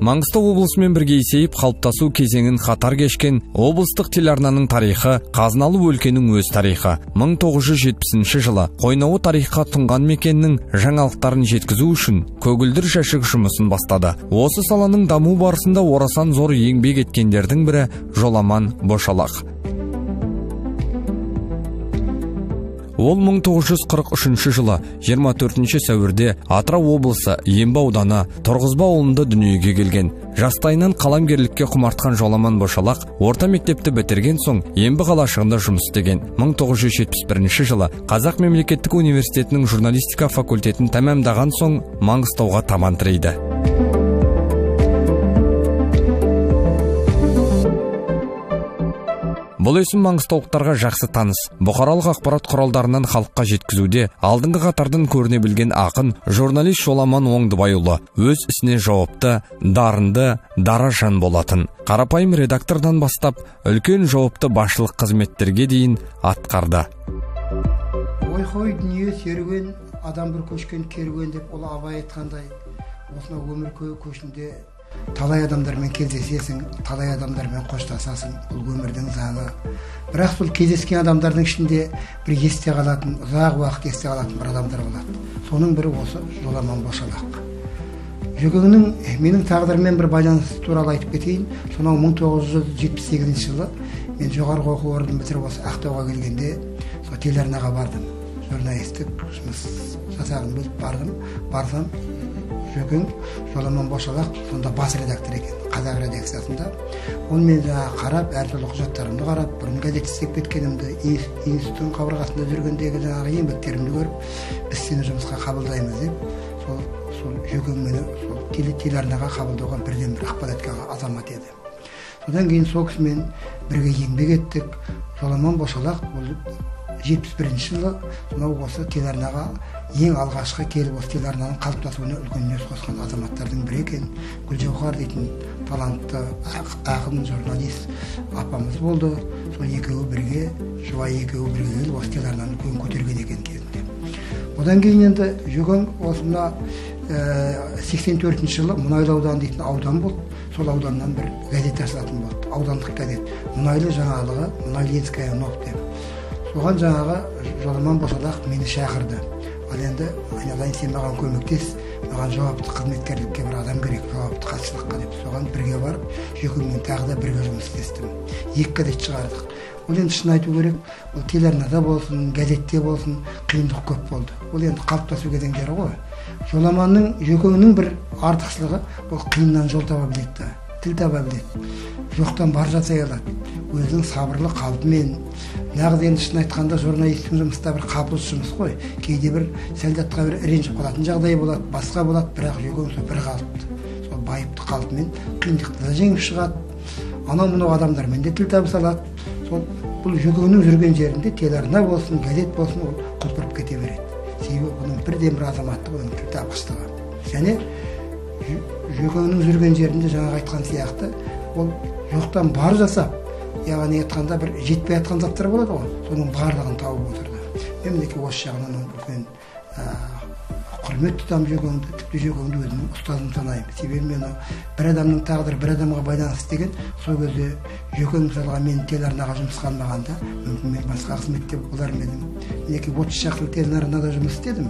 Маңғыстау облысымен бірге есейіп қалыптасу кезеңін қатар кешкен облыстық телеарнаның тарихы қазыналы өлкенің өз тарихы. 1970 жылы қойнауы тарихқа тұнған мекеннің жаңалықтарын жеткізу үшін көгілдір жәшік жұмысын бастады. Осы саланың даму барысында орасан зор еңбек еткендердің бірі Жоламан Бошалақ. Ол 1943 жылы 24 сәуірде Атырау облысы Ембі ауданы Тұрғызба ауылында дүниеге келген. Жастайынан қаламгерлікке құмартқан Жоламан Бошалақ орта мектепті бітірген соң Ембі қалашығында жұмыс істеген. 1971 жылы Қазақ мемлекеттік университетінің журналистика факультетін тәмамдаған соң Маңғыстауға табан тірейді. Бұл есім маңғыстаулықтарға жақсы таныс. Бұқаралық ақпарат құралдарынан халыққа жеткізуде алдыңғы қатардан көріне білген ақын, журналист Жоламан Оңдыбайұлы өз ісіне жауапты, дарынды, дара жан болатын. Қарапайым редактордан бастап үлкен жауапты басшылық қызметтерге дейін атқарды. Ой-хой дүние серуен, адам бір көшкен керуен деп ол Абай айтқандай, осынау өмір көшінде талай адамдармен кездесесің, талай адамдармен қоштасасың, бұл өмірдің заңы. Бірақ сол кездескен адамдардың ішінде бір есте қалатын, ұзақ уақыт есте қалатын бір адамдар болады. Соның бірі осы Жоламан Бошалақ. Жөкеңнің менің тағдырыммен бір байланысы туралы айтып кетейін. Сонау 1978 жылы мен жоғарғы оқу орнын бітіріп осы Ақтауға келгенде сол телеарнаға бардым. Журналистік жұмыс жасағым келіп бардым. Барсам, Жөкең Жоламан Бошалақ сонда бас редактор екен, қазақ редакциясында. Ол мен жаңа қарап, әртүрлі құжаттарымды қарап, бұрын газет істеп кеткенімді, институттың қабырғасында жүргендегі жаңағы еңбектерімді көріп, біз сені жұмысқа қабылдаймыз деп, сол Жөкең мені сол телеарнаға қабылдауға бірден бір ықпал еткен азамат еді. Содан кейін сол кісімен бірге еңбек еттік. Жоламан Бошалақ ол 71 жылы сонау осы телеарнаға ең алғашқы келіп осы телеарнаның қалыптасуына үлкен үлес қосқан азаматтардың бірі екен. Гүлжауһар дейтін талантты ақын, журналист апамыз болды. Сол екеуі бірге, жұбайы екеуі бірге келіп осы телеарнаны үлкен көтерген екен кезінде. Одан кейін енді Жөкең осында 84 жылы Мұнайлы ауданы дейтін аудан болды. Сол ауданнан бір газет ашылатын болды. Аудандық газет. Мұнайлы жаңалығы, Мұнайлинская новь деп. Соған жаңағы Жоламан Бошалақ мені шақырды. Ал енді айналайын, сен маған көмектес, маған жауапты қызметкерлікке бір адам керек, жауапты хатшылыққа деп. Соған бірге барып, Жөкеңмен тағы да бірге жұмыс істестім. Екі газет шығардық. Ол енді шын айту керек, ол телеарнада болсын, газетте болсын, қиындық көп болды. Ол енді қалыптасу кезеңдері ғой. Жоламанның, Жөкеңнің бір артықшылығы, ол қиыннан жол таба біледі, тіл таба біледі, жоқтан бар жасай алады. Өзінің сабырлы қалпымен, нағыз енді шын айтқанда журналисттің жұмыста бір қапылыс жұмыс қой. Кейде бір сәлдатқа бір ренжіп қалатын жағдай болады, басқа болады, бірақ Жөкең сол бір қалыпты. Сол байыпты қалпымен қиындықты да жеңіп шығады. Анау мынау адамдармен де тіл табыса алады. Сол бұл Жөкеңнің жүрген жерінде телеарна болсын, газет болсын, ол құлпырып кете береді. Себебі бұның бірден бір азаматтығы, оның тіл тапқыштығы. Және Жөкеңнің жүрген жерінде жаңағы айтқан сияқты, ол жоқтан бар жасап, яғни айтқанда бір жетпей жатқан заттар болады ғой, соның барлығын тауып отырды. Мен мінекей осы жағынан үлкен құрмет тұтамын Жөкеңді, тіпті Жөкеңді өзімнің ұстазым санаймын. Себебі мен бір адамның тағдыры бір адамға байланысты деген, сол кезде Жөкең мысалға мен телеарнаға жұмысқа алмағанда, мүмкін мен басқа қызметте болар ма едім. Мінекей 30 шақты телеарнада жұмыс істедім.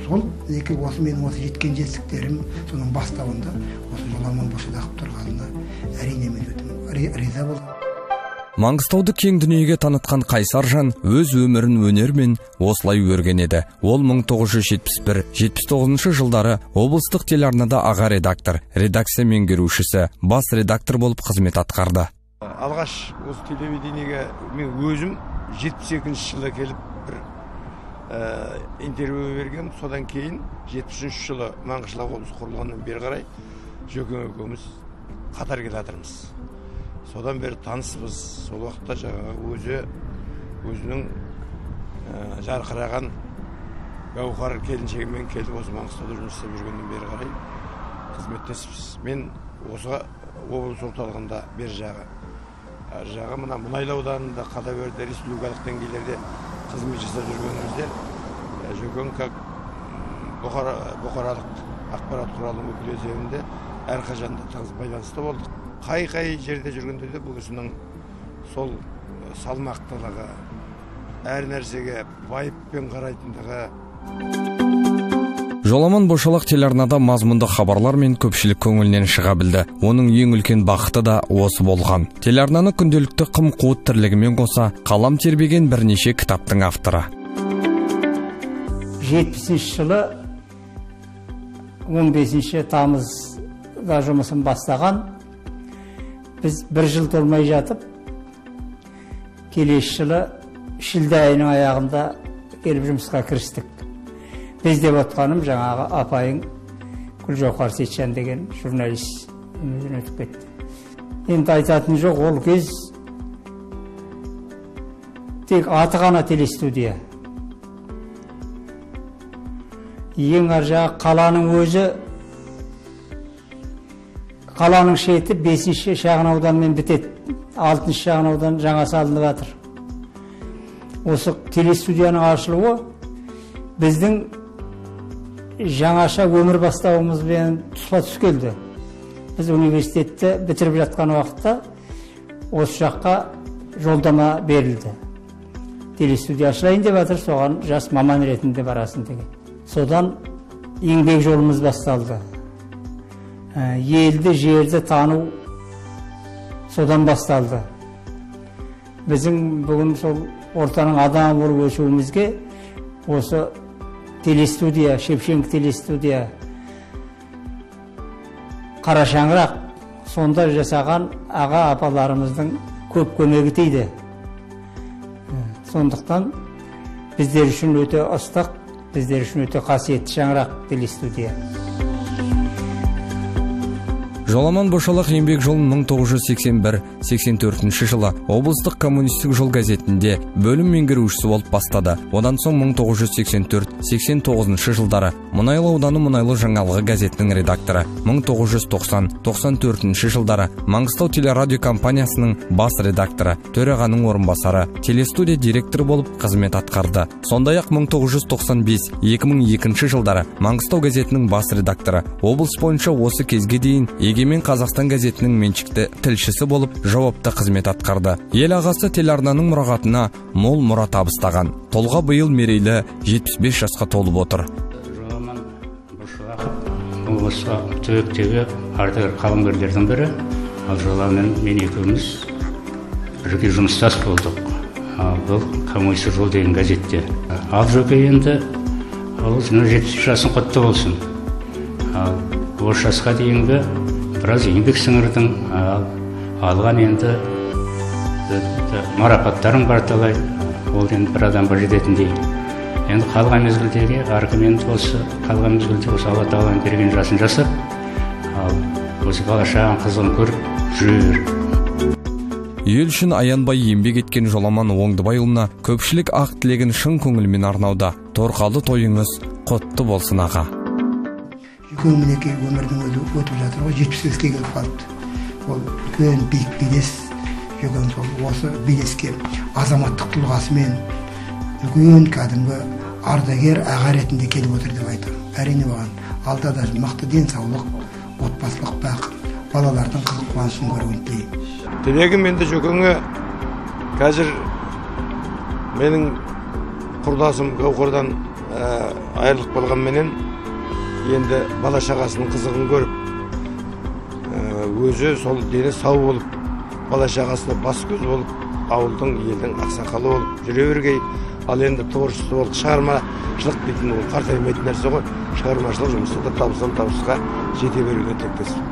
Сол мінекей осы менің осы жеткен жетістіктерім, соның бастауында осы Жоламан Бошалақ тұрғанына әрине мен өтім риза болдым. Маңғыстауды кең дүниеге танытқан қайсар жан өз өмірін өнермен осылай өрген еді. Ол 1971-79 жылдары облыстық телеарнада аға редактор, редакция меңгерушісі, бас редактор болып қызмет атқарды. Алғаш осы телевидениеге мен өзім 72 жылы келіп бір интервью бергем. Содан кейін 73 жылы Маңғышлақ облысы құрылғаннан бері қарай Жөкең екеуміз қатар келе жатырмыз. Содан бері таныспыз. Сол уақытта жаңағы өзі өзінің жарқыраған Гауһар келіншегімен келіп осы Маңғыстауда жұмыс істеп жүргеннен бері қарай қызметтеспіз. Мен осы облыс орталығында бер жағы, ар жағы мына Мұнайлы ауданында, Қадаберді республикалық деңгейлерде қызмет жасап жүргенімізде Жөкең как бұқаралық ақпарат құралының өкілі есебінде Әрқашанда тығыз байланыста болдық. Қай-қай жерде жүргенде де бұл кісінің сол салмақтылығы, әр нәрсеге байыппен қарайтындығы. Жоламан Бошалақ телеарнада мазмұнды хабарлар мен көпшілік көңілінен шыға білді. Оның ең үлкен бақыты да осы болған. Телеарнаны күнделікті қым-қуыт тірлігімен қоса қалам тербеген бірнеше кітаптың авторы. 70 жылы 15 тамызда жұмысын бастаған. Біз бір жыл толмай жатып, келесі жылы шілде айының аяғында келіп жұмысқа кірістік. Біз деп отқаным жаңағы апайың Гүлжауһар Сейтжан деген журналист өмірден өтіп кетті. Енді айтатын жоқ, ол кез тек аты ғана телестудия. Ең ар жағы қаланың өзі, қаланың шеті 5-ші шағын ауданмен бітеді. 6-шы шағын аудан жаңа салынып жатыр. Осы телестудияның ашылуы біздің жаңаша өмір бастауымызбен тұспа-тұс келді. Біз университетті бітіріп жатқан уақытта осы жаққа жолдама берілді. Телестудия ашылайын деп жатыр, соған жас маман ретінде барасың деген. Содан еңбек жолымыз басталды. Елді, жерді тану содан басталды. Біздің бүгін сол ортаның адамы болып өсуімізге осы телестудия, Шевченко телестудия, қара шаңырақ, сонда жасаған аға апаларымыздың көп көмегі тиді. Сондықтан біздер үшін өте ыстық, біздер үшін өте қасиетті шаңырақ телестудия. Жоламан Бошалақ еңбек жолын 1981-84 жылы облыстық коммунистік жол газетінде бөлім меңгерушісі болып бастады. Одан соң 1984-89 жылдары Мұнайлы ауданы Мұнайлы жаңалығы газетінің редакторы, 1990-94 жылдары Маңғыстау телерадио компаниясының бас редакторы, төрағаның орынбасары, телестудия директоры болып қызмет атқарды. Сондай-ақ 1995-2002 жылдары Маңғыстау газетінің бас редакторы, облыс бойынша осы кезге дейін Егемен Қазақстан газетінің меншікті тілшісі болып жауапты қызмет атқарды. Ел ағасы телеарнаның мұрағатына мол мұра табыстаған. Тұлға биыл мерейлі 75 жасқа толып отыр. Жоламан Бошалақов осы түбектегі ардагер қаламгерлердің бірі. Ал Жоламан мен екеуміз бірге жұмыстас болдық. Бұл Коммунистік жол деген газетте. Ал Жоке енді ол 75 жасың құтты болсын. Ал осы жасқа дейінгі біраз еңбек сіңірдің, алған енді марапаттарың бар талай, ол енді бір адамға жететіндей. Енді қалған мезгілдегі әркім енді осы қалған мезгілде осы Алла тағаланың берген жасын жасап, ал осы бала шағаның қызығын көріп жүре бер. Ел үшін аянбай еңбек еткен Жоламан Оңдыбайұлына көпшілік ақ тілегін шын көңілмен арнауда. Торқалы тойыңыз құтты болсын, аға. Жөкең мінекей өмірдің өзі өтіп жатыр ғой, 75-ке келіп қалыпты. Ол үлкен биік белес, Жөкең сол осы белеске азаматтық тұлғасымен үлкен кәдімгі ардагер аға ретінде келіп отыр деп айтамын. Әрине оған алда да мықты денсаулық, отбасылық бақыт, балалардың қызық қуанышын көруін тілеймін. Тілегім енді Жөкеңе қазір менің құрдасым Гауһардан айырылып қалғанменен енді бала шағасының қызығын көріп, өзі сол дені сау болып, бала шағасына бас көз болып, ауылдың, елдің ақсақалы болып жүре бергей. Ал енді творчество болып шығармашылық дейтін ол қартаймайтын нәрсе ғой. Шығармашылық жұмыста да табыстан табысқа жете беруге тілектеспін.